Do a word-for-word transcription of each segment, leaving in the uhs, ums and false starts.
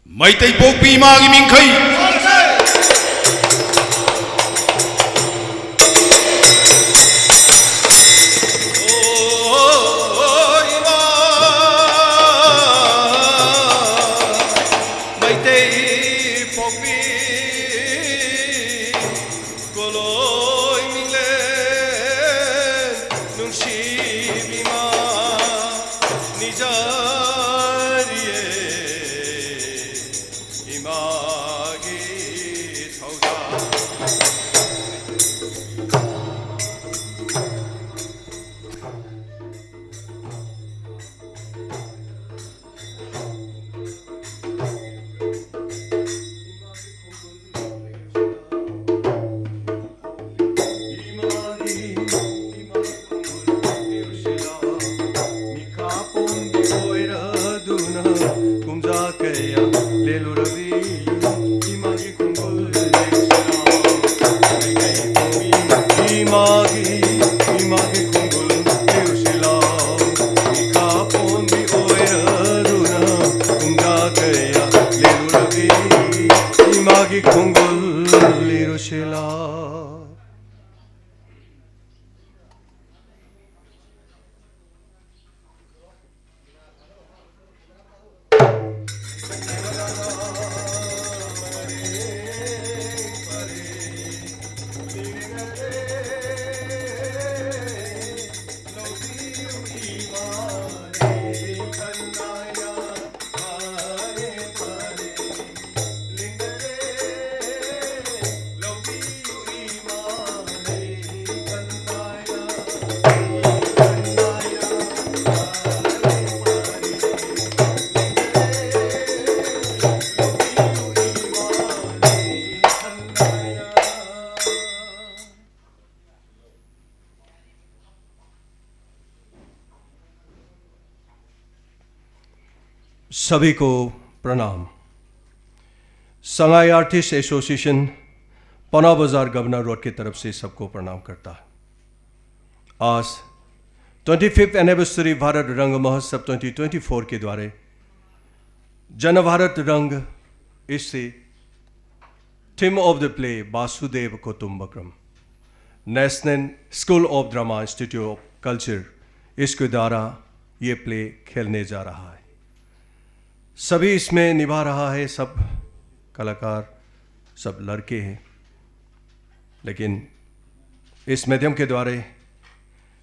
ꯃꯩꯇꯩ ꯄꯣꯛꯄꯤ ꯏꯃꯥꯒꯤ ꯃꯤꯡꯈꯩ꯫ ꯃꯩꯇꯩ ꯄꯣꯛꯄꯤ ꯀꯣꯂꯣꯏ ꯃꯤꯡꯂꯦꯟ ꯅꯨꯡꯁꯤꯕꯤ ꯏꯃꯥ ꯅꯤꯖꯔꯤꯌꯦ꯫ ꯏꯃꯥꯒꯤ ꯊꯧꯖꯥꯜ꯫ ꯀꯨꯝꯖꯥ ꯀꯌꯥ ꯂꯦꯜꯂꯨꯔꯕꯤ ꯏꯃꯥꯒꯤ ꯈꯣꯡꯒꯨꯜ ꯂꯦꯡꯁꯤꯜꯂꯣ꯫ ꯏꯃꯥꯒꯤ, ꯏꯃꯥꯒꯤ ꯈꯣꯡꯒꯨꯜ ꯂꯦꯡꯁꯤꯜꯂꯣ꯫ ꯃꯤꯈꯥ ꯄꯣꯟꯕꯤ ꯑꯣꯏꯔꯗꯨꯅ ꯀꯨꯝꯖꯥ ꯀꯌꯥ ꯂꯦꯜꯂꯨꯔꯕꯤ ꯏꯃꯥꯒꯤ ꯈꯣꯡꯒꯨꯜ ꯂꯤꯔꯨꯁꯤꯂꯥ꯫ सभी को प्रणाम। संगाई आर्टिस्ट एसोसिएशन पना बाजार गवर्नर रोड की तरफ से सबको प्रणाम करता है। आज ट्वेंटी फिफ्थ एनिवर्सरी भारत रंग महोत्सव ट्वेंटी ट्वेंटी फोर के द्वारा Jana Bharat Rang is the theme of the play Vasudeva Kutumbakam. National School of Drama Institute of Culture, इसके द्वारा ये प्ले खेलने जा रहा है। सभी इसमें निभा रहा है, सब कलाकार, सब लड़के हैं, लेकिन इस माध्यम के द्वारा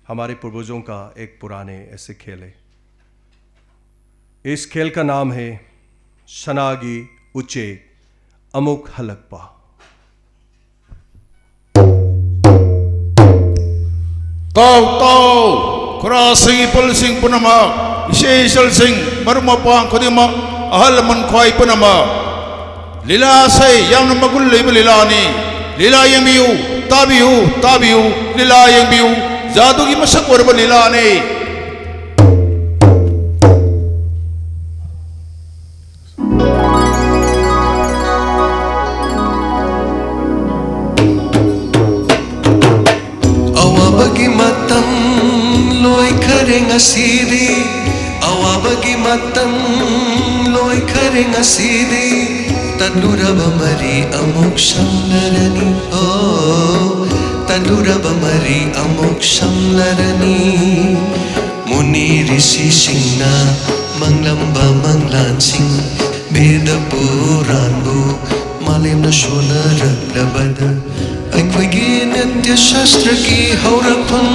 हमारे पूर्वजों का एक पुराने ऐसे खेल है। इस खेल का नाम है ꯁꯅꯥꯒꯤ ꯎꯆꯦꯛ ꯑꯃꯨꯛ ꯍꯜꯂꯛꯄ꯫ ꯇꯥꯎ, ꯇꯥꯎ! ꯈꯨꯔꯥꯁꯤꯡ, ꯏꯄꯜꯁꯤꯡ ꯄꯨꯝꯅꯃꯛ, ꯏꯆꯦ ꯏꯆꯜꯁꯤꯡ, ꯃꯔꯨꯞ ꯃꯄꯥꯡ ꯈꯨꯗꯤꯡꯃꯛ, ꯑꯍꯜ ꯂꯃꯟ ꯈ꯭ꯋꯥꯏ ꯄꯨꯝꯅꯃꯛ, ꯂꯤꯂꯥꯁꯦ ꯌꯥꯝꯅ ꯃꯒꯨꯟ ꯂꯩꯕ ꯂꯤꯂꯥꯅꯤ꯫ ꯂꯤꯂꯥ ꯌꯦꯡꯕꯤꯌꯨ, ꯇꯥꯕꯤꯌꯨ, ꯇꯥꯕꯤꯌꯨ, ꯂꯤꯂꯥ ꯌꯦꯡꯕꯤꯌꯨ꯫ ꯖꯥꯗꯨꯒꯤ ꯃꯁꯛ ꯑꯣꯏꯔꯕ ꯂꯤꯂꯥꯅꯤ꯫ ꯑꯋꯥꯕꯒꯤ ꯃꯇꯝ ꯂꯣꯏꯈꯔꯦ ꯉꯁꯤꯗꯤ꯫ ꯑꯋꯥꯕꯒꯤ ꯃꯇꯝ ꯂꯣꯏꯈꯔꯦ ꯉꯁꯤꯗꯤ꯫ ꯇꯠꯂꯨꯔꯕ ꯃꯔꯤ ꯑꯃꯨꯛ ꯁꯝꯅꯔꯅꯤ꯫ ꯑꯣ, ꯇꯠꯂꯨꯔꯕ ꯃꯔꯤ ꯑꯃꯨꯛ ꯁꯝꯅꯔꯅꯤ꯫ ꯃꯨꯅꯤ ꯔꯤꯁꯤꯁꯤꯡꯅ ꯃꯪꯂꯝꯕ ꯃꯪꯂꯥꯟꯁꯤꯡ, ꯕꯦꯗ ꯄꯨꯔꯥꯟꯕꯨ ꯃꯥꯂꯦꯝꯅ ꯁꯣꯟꯅꯔꯛꯂꯕꯗ, ꯑꯩꯈꯣꯏꯒꯤ ꯅꯥꯇ꯭ꯌ ꯁꯥꯁꯇ꯭ꯔꯒꯤ ꯍꯧꯔꯛꯐꯝ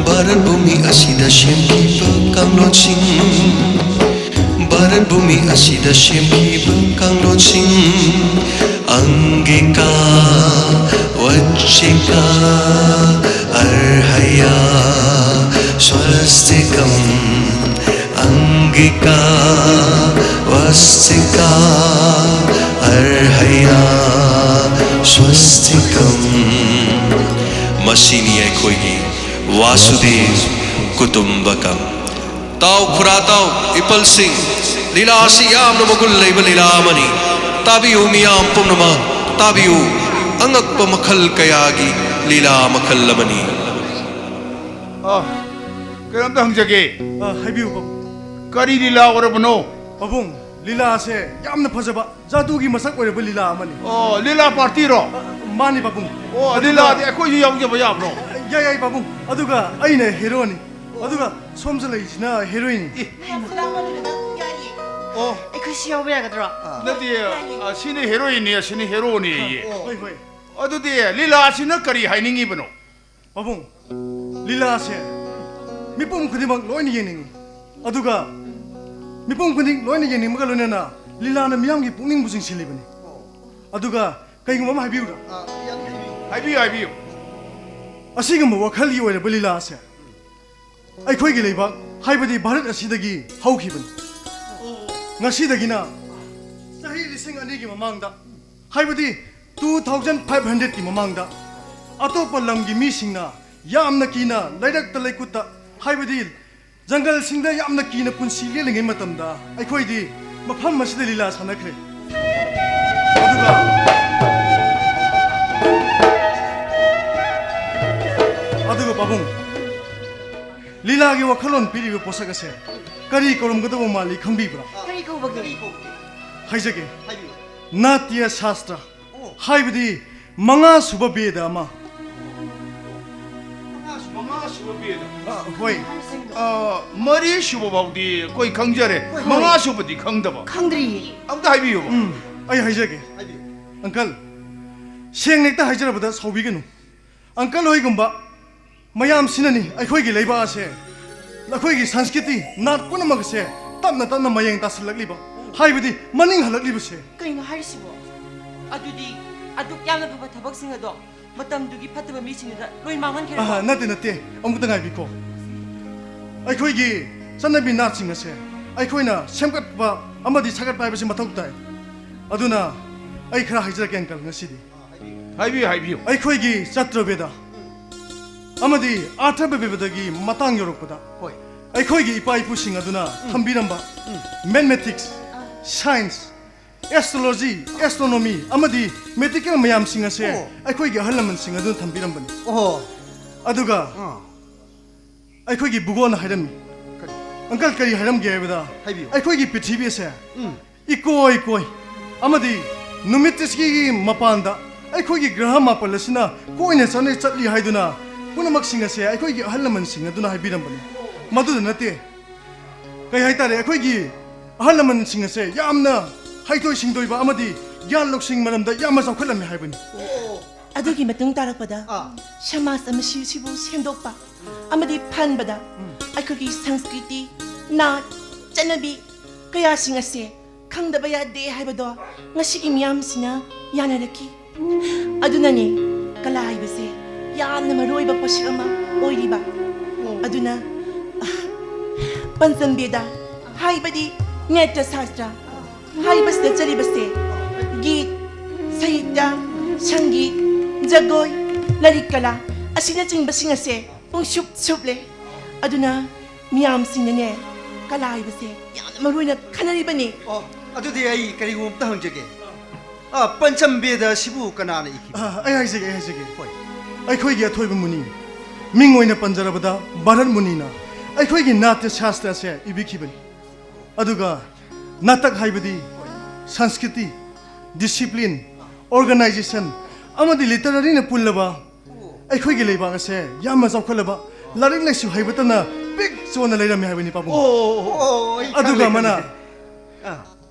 ꯚꯥꯔꯠ ꯚꯨꯃꯤ ꯑꯁꯤꯗ ꯁꯦꯝꯈꯤꯕ ꯀꯥꯡꯂꯣꯟꯁꯤꯡ, ꯚꯥꯔꯠ ꯚꯨꯃꯤ ꯑꯁꯤꯗ ꯁꯦꯝꯈꯤꯕ ꯀꯥꯡꯂꯣꯟꯁꯤꯡ, ꯑꯪꯒꯤꯀꯥ ꯋꯆꯤꯀꯥ ꯑꯔꯍꯌꯥ ꯁ꯭ꯋꯁ꯭ꯇꯤꯀꯝ, ꯑꯪꯒꯤꯀꯥ ꯋꯆꯤꯀꯥ ꯑꯔꯍꯌꯥ ꯁ꯭ꯋꯁ꯭ꯇꯤꯀꯝ꯫ ꯃꯁꯤꯅꯤ ꯑꯩꯈꯣꯏꯒꯤ ꯋꯥꯁꯨꯗꯦꯕ ꯀꯨꯇꯨꯝꯕꯀꯝ꯫ ꯇꯥꯎ ꯈꯨꯔꯥ ꯇꯥꯎ, ꯏꯄꯜꯁꯤꯡ, ꯂꯤꯂꯥ ꯑꯁꯤ ꯌꯥꯝꯅ ꯃꯒꯨꯟ ꯂꯩꯕ ꯂꯤꯂꯥ ꯑꯃꯅꯤ꯫ ꯇꯥꯕꯤꯌꯨ ꯃꯤꯌꯥꯝ ꯄꯨꯝꯅꯃꯛ, ꯇꯥꯕꯤꯌꯨ꯫ ꯑꯉꯛꯄ ꯃꯈꯜ ꯀꯌꯥꯒꯤ ꯂꯤꯂꯥ ꯃꯈꯜ ꯑꯃꯅꯤ꯫ ꯑ, ꯀꯩꯅꯣꯝꯇ ꯍꯪꯖꯒꯦ꯫ ꯑ, ꯍꯥꯏꯕꯤꯌꯨ ꯕꯥꯕꯨ꯫ ꯀꯔꯤ ꯂꯤꯂꯥ ꯑꯣꯏꯔꯕꯅꯣ? ꯄꯥꯕꯨꯡ, ꯂꯤꯂꯥꯁꯦ ꯌꯥꯝꯅ ꯐꯖꯕ, ꯖꯥꯗꯨꯒꯤ ꯃꯁꯛ ꯑꯣꯏꯔꯕ ꯂꯤꯂꯥ ꯑꯃꯅꯤ꯫ ꯑꯣ, ꯂꯤꯂꯥ ꯄꯥꯔꯇꯤꯔꯣ? ꯃꯥꯅꯤ ꯄꯥꯕꯨꯡ꯫ ꯑꯣ, ꯑꯗꯨꯒ ꯂꯤꯂꯥꯗꯤ ꯑꯩꯈꯣꯏꯁꯨ ꯌꯥꯎꯖꯕ ꯌꯥꯕ꯭ꯔꯣ? ꯌꯥꯏ ꯌꯥꯏ ꯄꯥꯕꯨꯡ꯫ ꯑꯗꯨꯒ ꯑꯩꯅ ꯍꯦꯔꯣꯅꯤ, ꯑꯗꯨꯒ ꯁꯣꯝꯁꯨ ꯂꯩꯁꯤꯅ ꯍꯦꯔꯣꯏꯟꯅꯤ꯫ ꯑꯦ, ꯌꯥꯝ ꯂꯥꯡꯕꯅꯤꯗ, ꯌꯥꯏꯌꯦ꯫ ꯑꯣ, ꯑꯩꯈꯣꯏꯁꯨ ꯌꯥꯎꯕ ꯌꯥꯒꯗ꯭ꯔꯣ? ꯅꯠꯇꯦ, ꯑꯁꯤꯅ ꯍꯦꯔꯣꯏꯟꯅꯤ, ꯑꯁꯤꯅ ꯍꯦꯔꯣꯅꯤꯌꯦ꯫ ꯍꯣꯏ ꯍꯣꯏ꯫ ꯑꯗꯨꯗꯤ ꯂꯤꯂꯥꯁꯤꯅ ꯀꯔꯤ ꯍꯥꯏꯅꯤꯡꯉꯤꯕꯅꯣ? ꯄꯥꯕꯨꯡ, ꯂꯤꯂꯥꯁꯦ ꯃꯤꯄꯨꯝ ꯈꯨꯗꯤꯡꯃꯛ ꯂꯣꯏꯅ ꯌꯦꯡꯅꯤꯡꯉꯤ꯫ ꯑꯗꯨꯒ ꯃꯤꯄꯨꯝ ꯈꯨꯗꯤꯡ ꯂꯣꯏꯅ ꯌꯦꯡꯅꯤꯡꯕꯒ ꯂꯣꯏꯅꯅ ꯂꯤꯂꯥꯅ ꯃꯤꯌꯥꯝꯒꯤ ꯄꯨꯛꯅꯤꯡꯕꯨ ꯆꯤꯡꯁꯤꯜꯂꯤꯕꯅꯤ꯫ ꯑꯗꯨꯒ ꯀꯩꯒꯨꯝꯕ ꯑꯃ ꯍꯥꯏꯕꯤꯌꯨꯔꯥ? ꯍꯥꯏꯕꯤꯌꯨ, ꯍꯥꯏꯕꯤꯌꯨ꯫ ꯑꯁꯤꯒꯨꯝꯕ ꯋꯥꯈꯜꯒꯤ ꯑꯣꯏꯔꯕ ꯂꯤꯂꯥ ꯑꯁꯦ ꯑꯩꯈꯣꯏꯒꯤ ꯂꯩꯕꯥꯛ, ꯍꯥꯏꯕꯗꯤ ꯚꯥꯔꯠ ꯑꯁꯤꯗꯒꯤ ꯍꯧꯈꯤꯕꯅꯤ꯫ ꯉꯁꯤꯗꯒꯤꯅ ꯆꯍꯤ ꯂꯤꯁꯤꯡ ꯑꯅꯤꯒꯤ ꯃꯃꯥꯡꯗ, ꯍꯥꯏꯕꯗꯤ two thousand five hundredꯀꯤ ꯃꯃꯥꯡꯗ, ꯑꯇꯣꯞꯄ ꯂꯝꯒꯤ ꯃꯤꯁꯤꯡꯅ ꯌꯥꯝꯅ ꯀꯤꯅ ꯂꯩꯔꯛꯇ ꯂꯩꯀꯨꯠꯇ, ꯍꯥꯏꯕꯗꯤ ꯖꯪꯒꯜꯁꯤꯡꯗ ꯌꯥꯝꯅ ꯀꯤꯅ ꯄꯨꯟꯁꯤ ꯂꯦꯜꯂꯤꯉꯩ ꯃꯇꯝꯗ, ꯑꯩꯈꯣꯏꯗꯤ ꯃꯐꯝ ꯑꯁꯤꯗ ꯂꯤꯂꯥ ꯁꯥꯟꯅꯈ꯭ꯔꯦ꯫ ꯑꯗꯨꯒ ꯑꯗꯨꯒ ꯄꯥꯕꯨꯡ, ꯂꯤꯂꯥꯒꯤ ꯋꯥꯈꯜꯂꯣꯟ ꯄꯤꯔꯤꯕ ꯄꯣꯠꯁꯛ ꯑꯁꯦ ꯀꯔꯤ ꯀꯧꯔꯝꯒꯗꯕ ꯃꯥꯜꯂꯤ ꯈꯪꯕꯤꯕ꯭ꯔꯥ? ꯀꯔꯤ ꯀꯧꯕꯒꯦ? ꯍꯥꯏꯖꯒꯦ꯫ ꯅꯥꯇ꯭ꯌ ꯁꯥꯁꯇ꯭ꯔ, ꯍꯥꯏꯕꯗꯤ ꯃꯉꯥ ꯁꯨꯕ ꯕꯦꯗ ꯑꯃ꯫ ꯃꯉꯥ ꯁꯨꯕ ꯕꯦꯗ꯫ ꯑ, ꯍꯣꯏ꯫ ꯑ, ꯃꯔꯤ ꯁꯨꯕ ꯐꯥꯎꯗꯤ ꯑꯩꯈꯣꯏ ꯈꯪꯖꯔꯦ, ꯃꯉꯥ ꯁꯨꯕꯗꯤ ꯈꯪꯗꯕ꯫ ꯈꯪꯗ꯭ꯔꯤꯌꯦ꯫ ꯑꯝꯇ ꯍꯥꯏꯕꯤꯌꯨꯕ꯫ ꯎꯝ, ꯑꯩ ꯍꯥꯏꯖꯒꯦ꯫ ꯑꯪꯀꯜ, ꯁꯦꯡꯅ ꯍꯦꯛꯇ ꯍꯥꯏꯖꯔꯕꯗ ꯁꯥꯎꯕꯤꯒꯅꯨ꯫ ꯑꯪꯀꯜ ꯍꯣꯏꯒꯨꯝꯕ ꯃꯌꯥꯝꯁꯤꯅꯅꯤ ꯑꯩꯈꯣꯏꯒꯤ ꯂꯩꯕꯥꯛ ꯑꯁꯦ, ꯑꯩꯈꯣꯏꯒꯤ ꯁꯪꯁꯀ꯭ꯔꯤꯇꯤ, ꯅꯥꯠ ꯄꯨꯝꯅꯃꯛ ꯑꯁꯦ ꯇꯞꯅ ꯇꯞꯅ ꯃꯌꯦꯡ ꯇꯥꯁꯤꯜꯂꯛꯂꯤꯕ, ꯍꯥꯏꯕꯗꯤ ꯃꯅꯤꯡ ꯍꯜꯂꯛꯂꯤꯕꯁꯦ꯫ ꯀꯩꯅꯣ ꯍꯥꯏꯔꯤꯁꯤꯕꯣ? ꯑꯗꯨꯗꯤ ꯑꯗꯨꯛ ꯌꯥꯝꯅ ꯐꯕ ꯊꯕꯛꯁꯤꯡ ꯑꯗꯣ ꯃꯇꯝꯗꯨꯒꯤ ꯐꯠꯇꯕ ꯃꯤꯁꯤꯡꯗꯨꯗ ꯂꯣꯏ ꯃꯥꯡꯍꯟꯈ꯭ꯔꯦ꯫ ꯑꯍ, ꯅꯠꯇꯦ, ꯅꯠꯇꯦ, ꯑꯃꯨꯛꯇ ꯉꯥꯏꯕꯤꯈꯣ꯫ ꯑꯩꯈꯣꯏꯒꯤ ꯆꯠꯅꯕꯤ ꯅꯥꯠꯁꯤꯡ ꯑꯁꯦ ꯑꯩꯈꯣꯏꯅ ꯁꯦꯝꯒꯠꯄ ꯑꯃꯗꯤ ꯁꯥꯒꯠꯄ ꯍꯥꯏꯕꯁꯤ ꯃꯊꯧ ꯇꯥꯏ꯫ ꯑꯗꯨꯅ ꯑꯩ ꯈꯔ ꯍꯥꯏꯖꯔꯛꯀꯦ, ꯑꯪꯀꯜ, ꯉꯁꯤꯗꯤ꯫ ꯍꯥꯏꯕꯤꯌꯨ, ꯍꯥꯏꯕꯤꯌꯨ꯫ ꯑꯩꯈꯣꯏꯒꯤ ꯆꯇ꯭ꯔꯕꯦꯗ ꯑꯃꯗꯤ ꯑꯊꯔꯕꯕꯦꯗꯒꯤ ꯃꯇꯥꯡ ꯌꯧꯔꯛꯄꯗ, ꯍꯣꯏ꯫ ꯑꯩꯈꯣꯏꯒꯤ ꯏꯄꯥ ꯏꯄꯨꯁꯤꯡ ꯑꯗꯨꯅ ꯊꯝꯕꯤꯔꯝꯕ ꯃꯦꯊꯃꯦꯇꯤꯛꯁ, ꯁꯥꯏꯟꯁ, ꯑꯦꯁꯇ꯭ꯔꯣꯂꯣꯖꯤ, ꯑꯦꯁꯇ꯭ꯔꯣꯅꯣꯃꯤ ꯑꯃꯗꯤ ꯃꯦꯗꯤꯀꯦꯜ ꯃꯌꯥꯝꯁꯤꯡ ꯑꯁꯦ ꯑꯣ꯫ ꯑꯩꯈꯣꯏꯒꯤ ꯑꯍꯜ ꯂꯃꯟꯁꯤꯡ ꯑꯗꯨꯅ ꯊꯝꯕꯤꯔꯝꯕꯅꯤ꯫ ꯑꯣ꯫ ꯑꯗꯨꯒ ꯑꯥ꯫ ꯑꯩꯈꯣꯏꯒꯤ ꯚꯨꯒꯣꯜꯅ ꯍꯥꯏꯔꯝꯃꯤ, ꯀꯔꯤ? ꯑꯪꯀꯜ, ꯀꯔꯤ ꯍꯥꯏꯔꯝꯒꯦ ꯍꯥꯏꯕꯗ, ꯍꯥꯏꯕꯤꯌꯨ꯫ ꯑꯩꯈꯣꯏꯒꯤ ꯄ꯭ꯔꯤꯊꯤꯕꯤ ꯑꯁꯦ ꯎꯝ꯫ ꯏꯀꯣꯏ ꯀꯣꯏ ꯑꯃꯗꯤ ꯅꯨꯃꯤꯠ ꯁꯤꯒꯤ ꯃꯄꯥꯟꯗ ꯑꯩꯈꯣꯏꯒꯤ ꯒ꯭ꯔꯍ ꯃꯥꯄꯜ ꯑꯁꯤꯅ ꯀꯣꯏꯅ ꯆꯠꯅ ꯆꯠꯂꯤ ꯍꯥꯏꯗꯨꯅ ꯄꯨꯝꯅꯃꯛꯁꯤꯡ ꯑꯁꯦ ꯑꯩꯈꯣꯏꯒꯤ ꯑꯍꯜ ꯂꯃꯟꯁꯤꯡ ꯑꯗꯨꯅ ꯍꯥꯏꯕꯤꯔꯝꯕꯅꯤ꯫ ꯃꯗꯨꯗ ꯅꯠꯇꯦ, ꯀꯩ ꯍꯥꯏꯇꯥꯔꯦ, ꯑꯩꯈꯣꯏꯒꯤ ꯑꯍꯜ ꯂꯃꯟꯁꯤꯡ ꯑꯁꯦ ꯌꯥꯝꯅ ꯍꯩꯊꯣꯏ ꯁꯤꯡꯊꯣꯏꯕ ꯑꯃꯗꯤ ꯒ꯭ꯌꯥꯟ ꯂꯧꯁꯤꯡ ꯃꯔꯝꯗ ꯌꯥꯝꯅ ꯆꯥꯎꯈꯠꯂꯝꯃꯤ ꯍꯥꯏꯕꯅꯤ꯫ ꯑꯗꯨꯒꯤ ꯃꯇꯨꯡ ꯇꯥꯔꯛꯄꯗ ꯑꯥ꯫ ꯁꯃꯥꯖ ꯑꯃ ꯁꯤ- ꯁꯤꯕꯨ ꯁꯦꯝꯗꯣꯛꯄ ꯑꯃꯗꯤ ꯐꯍꯟꯕꯗ ꯑꯩꯈꯣꯏꯒꯤ ꯁꯪꯁꯀ꯭ꯔꯤꯇꯤ, ꯅꯥꯠ, ꯆꯠꯅꯕꯤ ꯀꯌꯥꯁꯤꯡ ꯑꯁꯦ ꯈꯪꯗꯕ ꯌꯥꯗꯦ ꯍꯥꯏꯕꯗꯣ ꯉꯁꯤꯒꯤ ꯃꯤꯌꯥꯝꯁꯤꯅ ꯌꯥꯅꯔꯛꯈꯤ꯫ ꯑꯗꯨꯅꯅꯦ, ꯀꯂꯥ ꯍꯥꯏꯕꯁꯦ ꯌꯥꯝꯅ ꯃꯔꯨ ꯑꯣꯏꯕ ꯄꯣꯠꯁꯛ ꯑꯃ ꯑꯣꯏꯔꯤꯕ꯫ ꯑꯗꯨꯅ, ꯑ, ꯄꯟꯆꯝ ꯕꯦꯗ ꯍꯥꯏꯕꯗꯤ ꯅꯦꯇ꯭ꯔ ꯁꯥꯁꯇ꯭ꯔ ꯍꯥꯏꯕꯁꯤꯗ ꯆꯠꯂꯤꯕꯁꯦ ꯒꯤꯠ, ꯁꯥꯍꯤꯇ꯭ꯌ, ꯁꯪꯒꯤꯠ, ꯖꯒꯣꯏ, ꯂꯂꯤꯠ ꯀꯂꯥ ꯑꯁꯤꯅꯆꯤꯡꯕꯁꯤꯡ ꯑꯁꯦ ꯄꯨꯡꯁꯨꯞ ꯁꯨꯞꯂꯦ꯫ ꯑꯗꯨꯅ ꯃꯤꯌꯥꯝꯁꯤꯡꯅꯅꯦ, ꯀꯂꯥ ꯍꯥꯏꯕꯁꯦ ꯌꯥꯝꯅ ꯃꯔꯨ ꯑꯣꯏꯅ ꯈꯟꯅꯔꯤꯕꯅꯤ꯫ ꯑꯣ, ꯑꯗꯨꯗꯤ ꯑꯩ ꯀꯔꯤꯒꯨꯝꯕ ꯑꯝꯇ ꯍꯪꯖꯒꯦ꯫ ꯑ, ꯄꯟꯆꯝ ꯕꯦꯗ ꯑꯁꯤꯕꯨ ꯀꯅꯥꯅ ꯏꯈꯤꯕ? ꯑ, ꯑꯩ ꯍꯥꯏꯖꯒꯦ, ꯑꯩ ꯍꯥꯏꯖꯒꯦ꯫ ꯍꯣꯏ꯫ ꯑꯩꯈꯣꯏꯒꯤ ꯑꯊꯣꯏꯕ ꯃꯨꯅꯤ, ꯃꯤꯡ ꯑꯣꯏꯅ ꯄꯟꯖꯔꯕꯗ ꯚꯥꯔꯠ ꯃꯨꯅꯤꯅ ꯑꯩꯈꯣꯏꯒꯤ ꯅꯥꯇ꯭ꯌ ꯁꯥꯁꯇ꯭ꯔ ꯑꯁꯦ ꯏꯕꯤꯈꯤꯕꯅꯤ꯫ ꯑꯗꯨꯒ ꯅꯥꯇꯛ ꯍꯥꯏꯕꯗꯤ ꯁꯪꯁꯀ꯭ꯔꯤꯇꯤ, ꯗꯤꯁꯤꯄ꯭ꯂꯤꯟ, ꯑꯣꯔꯒꯅꯥꯏꯖꯦꯁꯟ ꯑꯃꯗꯤ ꯂꯤꯇꯔꯦꯔꯤꯅ ꯄꯨꯜꯂꯕ ꯑꯩꯈꯣꯏꯒꯤ ꯂꯩꯕꯥꯛ ꯑꯁꯦ ꯌꯥꯝꯅ ꯆꯥꯎꯈꯠꯂꯕ, ꯂꯥꯏꯔꯤꯛ ꯂꯥꯏꯁꯨ ꯍꯩꯕꯇꯅ ꯄꯤꯛ ꯆꯣꯟꯅ ꯂꯩꯔꯝꯃꯤ ꯍꯥꯏꯕꯅꯤ, ꯄꯥꯕꯨꯡ꯫ ꯑꯣ, ꯑꯩ ꯈꯪꯂꯦ, ꯑꯗꯨꯒ ꯑꯃꯅ ꯈꯪꯂꯦ꯫ ꯑꯥ꯫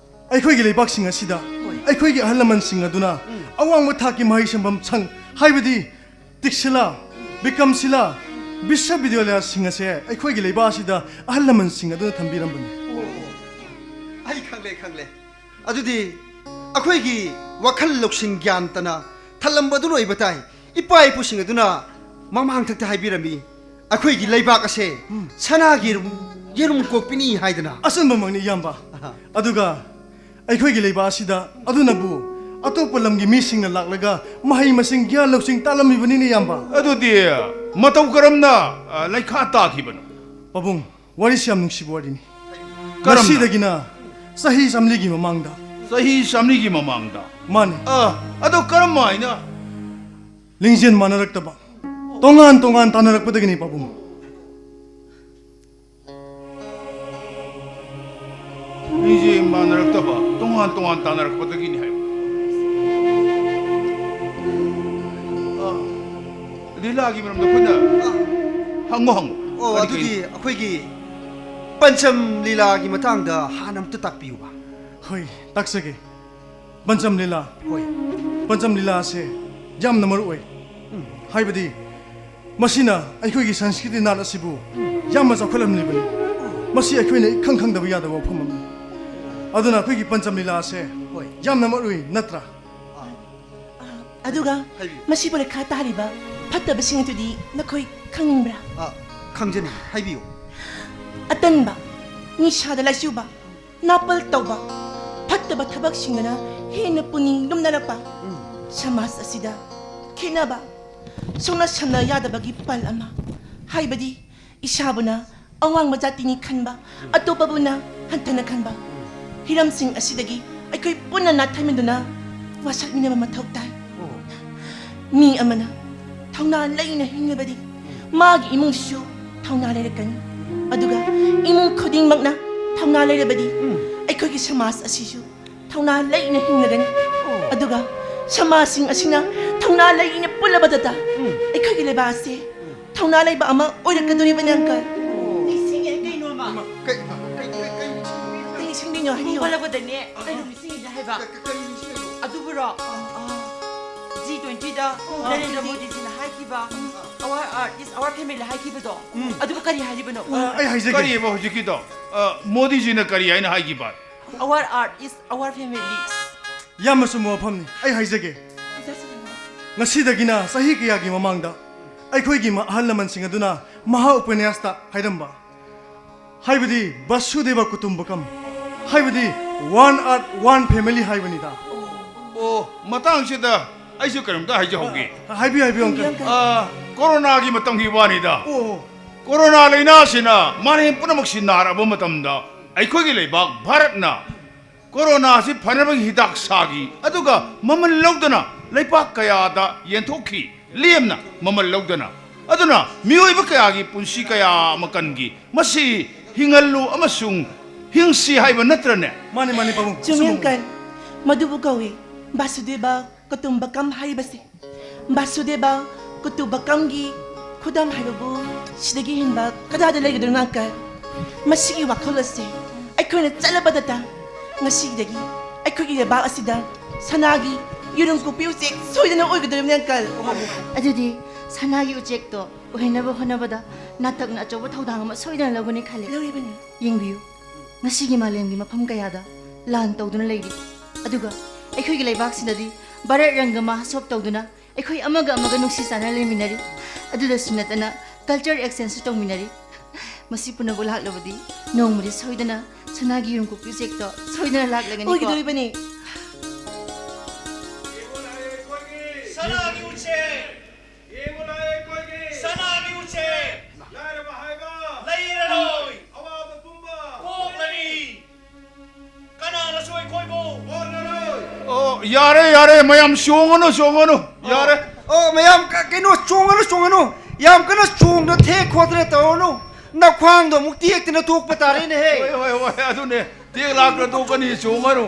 ꯑꯩꯈꯣꯏꯒꯤ ꯂꯩꯕꯥꯛꯁꯤꯡ ꯑꯁꯤꯗ ꯑꯩꯈꯣꯏꯒꯤ ꯑꯍꯜ ꯂꯃꯟꯁꯤꯡ ꯑꯗꯨꯅ ꯑꯋꯥꯡꯕ ꯊꯥꯛꯀꯤ ꯃꯍꯩ ꯁꯪꯐꯝ ꯁꯪ, ꯍꯥꯏꯕꯗꯤ ꯇꯤꯛꯁꯤꯂꯥ, ꯕꯤꯀ꯭ꯔꯝꯁꯤꯂꯥ, ꯕꯤꯁ꯭ꯋꯕꯤꯗ꯭ꯌꯥꯂꯌꯥꯁꯤꯡ ꯑꯁꯦ ꯑꯩꯈꯣꯏꯒꯤ ꯂꯩꯕꯥꯛ ꯑꯁꯤꯗ ꯑꯍꯜ ꯂꯃꯟꯁꯤꯡ ꯑꯗꯨꯅ ꯊꯝꯕꯤꯔꯝꯕꯅꯤ꯫ ꯑꯩ ꯈꯪꯂꯦ, ꯈꯪꯂꯦ꯫ ꯑꯗꯨꯗꯤ ꯑꯩꯈꯣꯏꯒꯤ ꯋꯥꯈꯜ ꯂꯧꯁꯤꯡ ꯒ꯭ꯌꯥꯟ ꯇꯅ ꯊꯜꯂꯝꯕꯗꯨꯅ ꯑꯣꯏꯕ ꯇꯥꯏ꯫ ꯏꯄꯥ ꯏꯄꯨꯁꯤꯡ ꯑꯗꯨꯅ ꯃꯃꯥꯡꯊꯛꯇ ꯍꯥꯏꯕꯤꯔꯝꯃꯤ, ꯑꯩꯈꯣꯏꯒꯤ ꯂꯩꯕꯥꯛ ꯑꯁꯦ ꯁꯅꯥꯒꯤ ꯌꯦꯔꯨꯝ, ꯌꯦꯔꯨꯝ ꯀꯣꯛꯄꯤꯅꯤ ꯍꯥꯏꯗꯅ꯫ ꯑꯆꯨꯝꯕꯃꯛꯅꯤ, ꯏꯌꯥꯝꯕ꯫ ꯑꯍꯥ꯫ ꯑꯗꯨꯒ ꯑꯩꯈꯣꯏꯒꯤ ꯂꯩꯕꯥꯛ ꯑꯁꯤꯗ ꯑꯗꯨꯅꯕꯨ ꯑꯇꯣꯞꯄ ꯂꯝꯒꯤ ꯃꯤꯁꯤꯡꯅ ꯂꯥꯛꯂꯒ ꯃꯍꯩ ꯃꯁꯤꯡ, ꯒ꯭ꯌꯥꯟ ꯂꯧꯁꯤꯡ ꯇꯥꯜꯂꯝꯃꯤꯕꯅꯤꯅꯦ, ꯏꯌꯥꯝꯕ꯫ ꯑꯗꯨꯗꯤ ꯃꯇꯧ ꯀꯔꯝꯅ, ꯑ, ꯂꯩꯈꯥ ꯇꯥꯈꯤꯕꯅꯣ? ꯄꯥꯕꯨꯡ, ꯋꯥꯔꯤꯁꯤ ꯌꯥꯝ ꯅꯨꯡꯁꯤꯕ ꯋꯥꯔꯤꯅꯤ꯫ ꯀꯔꯝꯅ? ꯉꯁꯤꯗꯒꯤꯅ ꯆꯍꯤ ꯆꯥꯝꯔꯤꯒꯤ ꯃꯃꯥꯡꯗ꯫ ꯆꯍꯤ ꯆꯥꯝꯔꯤꯒꯤ ꯃꯃꯥꯡꯗ? ꯃꯥꯅꯤ꯫ ꯑ, ꯑꯗꯣ ꯀꯔꯝ ꯍꯥꯏꯅ? ꯂꯤꯡꯖꯦꯜ ꯃꯥꯟꯅꯔꯛꯇꯕ, ꯇꯣꯉꯥꯟ ꯇꯣꯉꯥꯟ ꯇꯥꯟꯅꯔꯛꯄꯗꯒꯤꯅꯤ, ꯄꯥꯕꯨꯡ꯫ ꯃꯤꯁꯦ ꯃꯥꯟꯅꯔꯛꯇꯕ, ꯇꯣꯉꯥꯟ ꯇꯣꯉꯥꯟ ꯇꯥꯟꯅꯔꯛꯄꯗꯒꯤꯅꯤ ꯍꯥꯏꯕ꯫ ꯑ, ꯂꯤꯂꯥꯒꯤ ꯃꯔꯝꯗ ꯑꯩꯈꯣꯏꯅ ꯍꯪꯉꯣ, ꯍꯪꯉꯣ꯫ ꯑꯣ, ꯀꯔꯤ, ꯑꯗꯨꯗꯤ ꯀꯔꯤ? ꯑꯩꯈꯣꯏꯒꯤ ꯄꯟꯆꯝ ꯂꯤꯂꯥꯒꯤ ꯃꯇꯥꯡꯗ ꯍꯥꯟꯅ ꯑꯝꯇ ꯇꯥꯛꯄꯤꯌꯨꯕ꯫ ꯍꯣꯏ, ꯇꯥꯛꯆꯒꯦ꯫ ꯄꯟꯆꯝ ꯂꯤꯂꯥ꯫ ꯍꯣꯏ꯫ ꯄꯟꯆꯝ ꯂꯤꯂꯥ ꯑꯁꯦ ꯌꯥꯝꯅ ꯃꯔꯨ ꯑꯣꯏ꯫ ꯎꯝ꯫ ꯍꯥꯏꯕꯗꯤ ꯃꯁꯤꯅ ꯑꯩꯈꯣꯏꯒꯤ ꯁꯪꯁꯀ꯭ꯔꯤꯇꯤ ꯅꯥꯠ ꯑꯁꯤꯕꯨ ꯌꯥꯝꯅ ꯆꯥꯎꯈꯠꯍꯟꯂꯤꯕꯅꯤ꯫ ꯃꯁꯤ ꯑꯩꯈꯣꯏꯅ ꯏꯈꯪ ꯈꯪꯗꯕ ꯌꯥꯗꯕ ꯋꯥꯐꯝ ꯑꯃꯅꯤ꯫ ꯑꯗꯨꯅ ꯑꯩꯈꯣꯏꯒꯤ ꯄꯟꯆꯝ ꯂꯤꯂꯥ ꯑꯁꯦ ꯍꯣꯏ꯫ ꯌꯥꯝꯅ ꯃꯔꯨ ꯑꯣꯏ, ꯅꯠꯇ꯭ꯔꯥ? ꯑꯥ, ꯑꯗꯨꯒ ꯍꯥꯏꯕꯤꯌꯨ꯫ ꯃꯁꯤꯕꯨ ꯂꯩꯈꯥ ꯇꯥꯍꯜꯂꯤꯕ ꯐꯠꯇꯕꯁꯤꯡ ꯑꯗꯨꯗꯤ ꯅꯈꯣꯏ ꯈꯪꯅꯤꯡꯕ꯭ꯔꯥ? ꯑꯥ, ꯈꯪꯖꯅꯤꯡꯉꯤ꯫ ꯍꯥꯏꯕꯤꯌꯨ꯫ ꯑꯇꯟꯕ, ꯅꯤꯁꯥꯗ ꯂꯥꯏꯆꯨꯕ, ꯅꯥꯄꯜ ꯇꯧꯕ, ꯐꯠꯇꯕ ꯊꯕꯛꯁꯤꯡꯗꯅ ꯍꯦꯟꯅ ꯄꯨꯛꯅꯤꯡ ꯂꯨꯝꯅꯔꯛꯄ, ꯎꯝ꯫ ꯁꯃꯥꯖ ꯑꯁꯤꯗ ꯈꯦꯠꯅꯕ, ꯁꯣꯛꯅ ꯁꯝꯅ ꯌꯥꯗꯕꯒꯤ ꯄꯜ ꯑꯃ, ꯍꯥꯏꯕꯗꯤ ꯏꯁꯥꯕꯨꯅ ꯑꯋꯥꯡꯕ ꯖꯥꯇꯤꯅꯤ ꯈꯟꯕ, ꯎꯝ꯫ ꯑꯇꯣꯞꯄꯕꯨꯅ ꯍꯟꯊꯅ ꯈꯟꯕ, ꯎꯝ꯫ ꯍꯤꯔꯝꯁꯤꯡ ꯑꯁꯤꯗꯒꯤ ꯑꯩꯈꯣꯏ ꯄꯨꯟꯅ ꯅꯥꯊꯩꯃꯤꯟꯗꯨꯅ ꯋꯥꯁꯛꯃꯤꯟꯅꯕ ꯃꯊꯧ ꯇꯥꯏ꯫ ꯑꯣ꯫ ꯃꯤ ꯑꯃꯅ ꯊꯧꯅꯥ ꯂꯩꯅ ꯍꯤꯡꯂꯕꯗꯤ ꯃꯥꯒꯤ ꯏꯃꯨꯡꯁꯨ ꯊꯧꯅꯥ ꯂꯩꯔꯛꯀꯅꯤ꯫ ꯑꯗꯨꯒ ꯏꯃꯨꯡ ꯈꯨꯗꯤꯡꯃꯛꯅ ꯊꯧꯅꯥ ꯂꯩꯔꯕꯗꯤ ꯎꯝ꯫ ꯑꯩꯈꯣꯏꯒꯤ ꯁꯃꯥꯖ ꯑꯁꯤꯁꯨ ꯊꯧꯅꯥ ꯂꯩꯅ ꯍꯤꯡꯂꯒꯅꯤ꯫ ꯑꯣ꯫ ꯑꯗꯨꯒ ꯁꯃꯥꯖꯁꯤꯡ ꯑꯁꯤꯅ ꯊꯧꯅꯥ ꯂꯩꯅ ꯄꯨꯜꯂꯕꯗꯇ ꯎꯝ꯫ ꯑꯩꯈꯣꯏꯒꯤ ꯂꯩꯕꯥꯛ ꯑꯁꯤ ꯊꯧꯅꯥ ꯂꯩꯕ ꯑꯃ ꯑꯣꯏꯔꯛꯀꯗꯣꯔꯤꯕꯅꯤ, ꯑꯪꯀꯜ꯫ ꯑꯣ꯫ ꯅꯤꯡꯁꯤꯡꯉꯦ ꯀꯩꯅꯣꯃ꯫ ꯏꯃꯥ, ꯀꯩ, ꯀꯩ, ꯀꯩ, ꯀꯩ ꯅꯤꯡꯁꯤꯡꯉꯤꯅꯣ? ꯀꯩ ꯅꯤꯡꯁꯤꯡꯉꯤꯅꯣ? ꯍꯥꯏꯕꯤꯌꯨ꯫ ꯍꯧꯒꯠꯂꯛꯄꯗꯅꯦ ꯑꯥ꯫ ꯀꯩꯅꯣ ꯅꯤꯡꯁꯤꯡꯉꯤꯅꯦ ꯍꯥꯏꯕ꯫ ꯀꯩ, ꯀꯩ, ꯀꯩ ꯅꯤꯡꯁꯤꯡꯉꯤꯅꯣ? ꯑꯗꯨꯕꯨꯔꯣ? ꯑꯥ꯫ ꯖꯤ ꯇ꯭ꯋꯦꯟꯇꯤꯗ ꯑꯥ꯫ ꯅꯔꯦꯟꯗ꯭ꯔ ꯃꯣꯗꯤꯖꯤꯅ ꯍꯥꯏꯈꯤꯕ, ꯑꯥ꯫ "Our art is our family" ꯍꯥꯏꯈꯤꯕꯗꯣ, ꯎꯝ꯫ ꯑꯗꯨꯕꯨ ꯀꯔꯤ ꯍꯥꯏꯔꯤꯕꯅꯣ? ꯑꯥ, ꯑꯩ ꯍꯥꯏꯖꯒꯦ꯫ ꯀꯔꯤꯑꯕ ꯍꯧꯖꯤꯛꯀꯤꯗꯣ? ꯑꯥ, ꯃꯣꯗꯤꯖꯤꯅ ꯀꯔꯤ ꯍꯥꯏꯅ ꯍꯥꯏꯈꯤꯕ? "Our art is our family." ꯌꯥꯝꯅ ꯆꯨꯝꯕ ꯋꯥꯐꯝꯅꯤ꯫ ꯑꯩ ꯍꯥꯏꯖꯒꯦ꯫ ꯉꯁꯤꯗꯒꯤꯅ ꯆꯍꯤ ꯀꯌꯥꯒꯤ ꯃꯃꯥꯡꯗ ꯑꯩꯈꯣꯏꯒꯤ ꯃ-, ꯑꯍꯜ ꯂꯃꯟꯁꯤꯡ ꯑꯗꯨꯅ ꯃꯍꯥ ꯎꯄꯅ꯭ꯌꯥꯁꯇ ꯍꯥꯏꯔꯝꯕ, ꯍꯥꯏꯕꯗꯤ ꯕꯁꯨꯗꯦꯕ ꯀꯨꯇꯨꯝꯕꯀꯝ, ꯍꯥꯏꯕꯗꯤ "One Earth, One Family" ꯍꯥꯏꯕꯅꯤꯗ꯫ ꯑꯣ, ꯃꯇꯥꯡꯁꯤꯗ ꯑꯩꯁꯨ ꯀꯩꯅꯣꯝꯇ ꯍꯥꯏꯖꯍꯧꯒꯦ꯫ ꯍꯥꯏꯕꯤꯌꯨ, ꯍꯥꯏꯕꯤꯌꯨ, ꯑꯪꯀꯜ꯫ ꯑ, ꯀꯣꯔꯣꯅꯥꯒꯤ ꯃꯇꯝꯒꯤ ꯋꯥꯅꯤꯗ꯫ ꯑꯣ꯫ ꯀꯣꯔꯣꯅꯥ ꯂꯥꯏꯅꯥꯁꯤꯅ ꯃꯥꯂꯦꯝ ꯄꯨꯝꯅꯃꯛꯁꯤ ꯅꯥꯔꯛꯑꯕ ꯃꯇꯝꯗ, ꯑꯩꯈꯣꯏꯒꯤ ꯂꯩꯕꯥꯛ ꯚꯥꯔꯠꯅ ꯀꯣꯔꯣꯅꯥꯁꯤ ꯐꯅꯕꯒꯤ ꯍꯤꯗꯥꯛ ꯁꯥꯈꯤ, ꯑꯗꯨꯒ ꯃꯃꯜ ꯂꯧꯗꯅ ꯂꯩꯄꯥꯛ ꯀꯌꯥꯗ ꯌꯦꯟꯊꯣꯛꯈꯤ, ꯂꯦꯝꯅ ꯃꯃꯜ ꯂꯧꯗꯅ꯫ ꯑꯗꯨꯅ ꯃꯤꯑꯣꯏꯕ ꯀꯌꯥꯒꯤ ꯄꯨꯟꯁꯤ ꯀꯌꯥ ꯑꯃ ꯀꯟꯈꯤ꯫ ꯃꯁꯤ ꯍꯤꯡꯍꯜꯂꯨ ꯑꯃꯁꯨꯡ ꯍꯤꯡꯁꯤ ꯍꯥꯏꯕ ꯅꯠꯇ꯭ꯔꯅꯦ? ꯃꯥꯅꯤ, ꯃꯥꯅꯤ, ꯄꯥꯕꯨꯡ꯫ ꯆꯨꯝꯃꯤ, ꯑꯆꯨꯝꯕ꯫ ꯑꯪꯀꯜ꯫ ꯃꯗꯨꯕꯨ ꯀꯧꯏ ꯕꯥꯁꯨꯗꯦꯕ ꯀꯨꯇꯨꯝꯕꯀꯝ ꯍꯥꯏꯔꯤꯕꯁꯦ꯫ ꯕꯥꯁꯨꯗꯦꯕ ꯀꯨꯇꯨꯝꯕꯀꯝꯒꯤ ꯈꯨꯗꯝ ꯍꯥꯏꯕꯕꯨ ꯁꯤꯗꯒꯤ ꯍꯦꯟꯕ ꯀꯗꯥꯏꯗ ꯂꯩꯒꯗꯣꯏꯅꯣ, ꯑꯪꯀꯜ? ꯃꯁꯤꯒꯤ ꯋꯥꯈꯜ ꯑꯁꯦ ꯑꯩꯈꯣꯏꯅ ꯆꯠꯂꯕꯗꯇ ꯉꯁꯤꯗꯒꯤ ꯑꯩꯈꯣꯏꯒꯤ ꯂꯩꯕꯥꯛ ꯑꯁꯤꯗ ꯁꯅꯥꯒꯤ ꯌꯦꯔꯨꯝ ꯀꯣꯛꯄꯤ ꯎꯆꯦꯛ ꯁꯣꯏꯗꯅ ꯑꯣꯏꯒꯗꯧꯔꯤꯕꯅꯤ, ꯑꯪꯀꯜ꯫ ꯑꯗꯨꯗꯤ ꯁꯅꯥꯒꯤ ꯎꯆꯦꯛꯇꯣ ꯑꯣꯏꯍꯟꯅꯕ ꯍꯣꯠꯅꯕꯗ ꯅꯥꯇꯛꯅ ꯑꯆꯧꯕ ꯊꯧꯗꯥꯡ ꯑꯃ ꯁꯣꯏꯗꯅ ꯂꯧꯒꯅꯤ ꯈꯜꯂꯤ꯫ ꯂꯧꯔꯤꯕꯅꯤ꯫ ꯌꯦꯡꯕꯤꯌꯨ, ꯉꯁꯤꯒꯤ ꯃꯥꯂꯦꯝꯒꯤ ꯃꯐꯝ ꯀꯌꯥꯗ ꯂꯥꯟ ꯇꯧꯗꯨꯅ ꯂꯩꯔꯤ꯫ ꯑꯗꯨꯒ ꯑꯩꯈꯣꯏꯒꯤ ꯂꯩꯕꯥꯛꯁꯤꯗꯗꯤ ꯚꯥꯔꯠ ꯔꯪꯒ ꯃꯍꯥꯁꯣꯞ ꯇꯧꯗꯨꯅ ꯑꯩꯈꯣꯏ ꯑꯃꯒ ꯑꯃꯒ ꯅꯨꯡꯁꯤ ꯆꯥꯟꯅꯅ ꯂꯩꯃꯤꯟꯅꯔꯤ꯫ ꯑꯗꯨꯗꯁꯨ ꯅꯠꯇꯅ culture exchangeꯁꯨ ꯇꯧꯃꯤꯟꯅꯔꯤ꯫ ꯃꯁꯤ ꯄꯨꯝꯅꯃꯛ ꯂꯥꯛꯂꯕꯗꯤ ꯅꯣꯡꯃꯗꯤ ꯁꯣꯏꯗꯅ ꯁꯅꯥꯒꯤ ꯌꯦꯔꯨꯝ ꯀꯣꯛꯄꯤ ꯎꯆꯦꯛꯇꯣ ꯁꯣꯏꯗꯅ ꯂꯥꯛꯂꯒꯅꯤꯀꯣ꯫ ꯑꯣꯏꯒꯗꯧꯔꯤꯕꯅꯤ꯫ ꯁꯅꯥꯒꯤ ꯎꯆꯦꯛ! ꯁꯅꯥꯒꯤ ꯎꯆꯦꯛ! ꯂꯩꯔꯔꯣꯏ! ꯀꯣꯛꯂꯅꯤ! ꯀꯅꯥꯅꯁꯨ ꯑꯩꯈꯣꯏꯕꯨ ꯑꯣ, ꯌꯥꯔꯦ, ꯌꯥꯔꯦ, ꯃꯌꯥꯝ ꯆꯣꯡꯉꯅꯨ, ꯆꯣꯡꯉꯅꯨ, ꯌꯥꯔꯦ꯫ ꯑꯣ, ꯃꯌꯥꯝ ꯀ-, ꯀꯩꯅꯣ, ꯆꯣꯡꯉꯅꯨ, ꯆꯣꯡꯉꯅꯨ꯫ ꯌꯥꯝ ꯀꯟꯅ ꯆꯣꯡꯗꯅ ꯊꯦꯛ ꯈꯣꯠꯇꯅ ꯇꯧꯔꯅꯨ꯫ ꯅꯈ꯭ꯋꯥꯡꯗꯣ ꯑꯃꯨꯛ ꯇꯦꯛꯇꯅ ꯇꯣꯛꯄ ꯇꯥꯔꯦꯅꯦꯍꯦ꯫ ꯍꯣꯏ, ꯍꯣꯏ, ꯍꯣꯏ, ꯑꯗꯨꯅꯦ꯫ ꯇꯦꯛ ꯂꯥꯛꯇ ꯇꯣꯛꯀꯅꯤ, ꯆꯣꯡꯉꯅꯨ꯫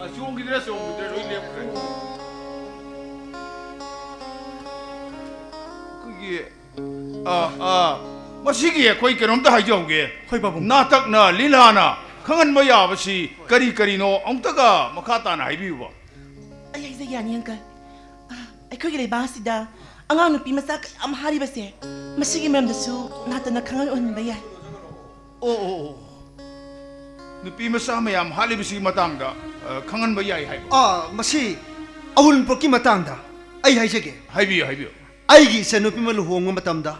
ꯑ, ꯆꯣꯡꯈꯤꯗ꯭ꯔꯦ, ꯆꯣꯡꯈꯤꯗ꯭ꯔꯦ, ꯂꯣꯏ ꯂꯦꯞꯈ꯭ꯔꯦ꯫ ꯑꯩꯈꯣꯏꯒꯤ, ꯑ, ꯑ, ꯃꯁꯤꯒꯤ ꯑꯩꯈꯣꯏ ꯀꯩꯅꯣꯝꯇ ꯍꯥꯏꯖꯍꯧꯒꯦ꯫ ꯍꯣꯏ, ꯄꯥꯕꯨꯡ꯫ ꯅꯥꯇꯛꯅ, ꯂꯤꯂꯥꯅ ꯈꯪꯍꯟꯕ ꯌꯥꯕꯁꯤ ꯀꯔꯤ ꯀꯔꯤꯅꯣ? ꯑꯃꯨꯛꯇꯒ ꯃꯈꯥ ꯇꯥꯅ ꯍꯥꯏꯕꯤꯌꯨꯕ꯫ ꯑꯩ ꯍꯥꯏꯖꯒꯦ, ꯌꯥꯅꯤ, ꯑꯪꯀꯜ꯫ ꯑ, ꯑꯩꯈꯣꯏꯒꯤ ꯂꯩꯕꯥꯛ ꯑꯁꯤꯗ ꯑꯉꯥꯡ ꯅꯨꯄꯤ ꯃꯆꯥ ꯀꯌꯥ ꯑꯃ ꯍꯥꯠꯂꯤꯕꯁꯦ, ꯃꯁꯤꯒꯤ ꯃꯔꯝꯗꯁꯨ ꯅꯥꯇꯛꯅ ꯈꯪꯍꯟ ꯑꯣꯏꯍꯟꯕ ꯌꯥꯏ꯫ ꯑꯣ, ꯑꯣ, ꯑꯣ꯫ ꯅꯨꯄꯤ ꯃꯆꯥ ꯃꯌꯥꯝ ꯍꯥꯠꯂꯤꯕꯁꯤꯒꯤ ꯃꯇꯥꯡꯗ, ꯑ, ꯈꯪꯍꯟꯕ ꯌꯥꯏ ꯍꯥꯏꯕ꯫ ꯑꯥ, ꯃꯁꯤ ꯑꯋꯨꯟꯄꯣꯠꯀꯤ ꯃꯇꯥꯡꯗ ꯑꯩ ꯍꯥꯏꯖꯒꯦ꯫ ꯍꯥꯏꯕꯤꯌꯨ, ꯍꯥꯏꯕꯤꯌꯨ꯫ ꯑꯩꯒꯤ ꯏꯆꯟꯅꯨꯄꯤ ꯑꯃ ꯂꯨꯍꯣꯡꯕ ꯃꯇꯝꯗ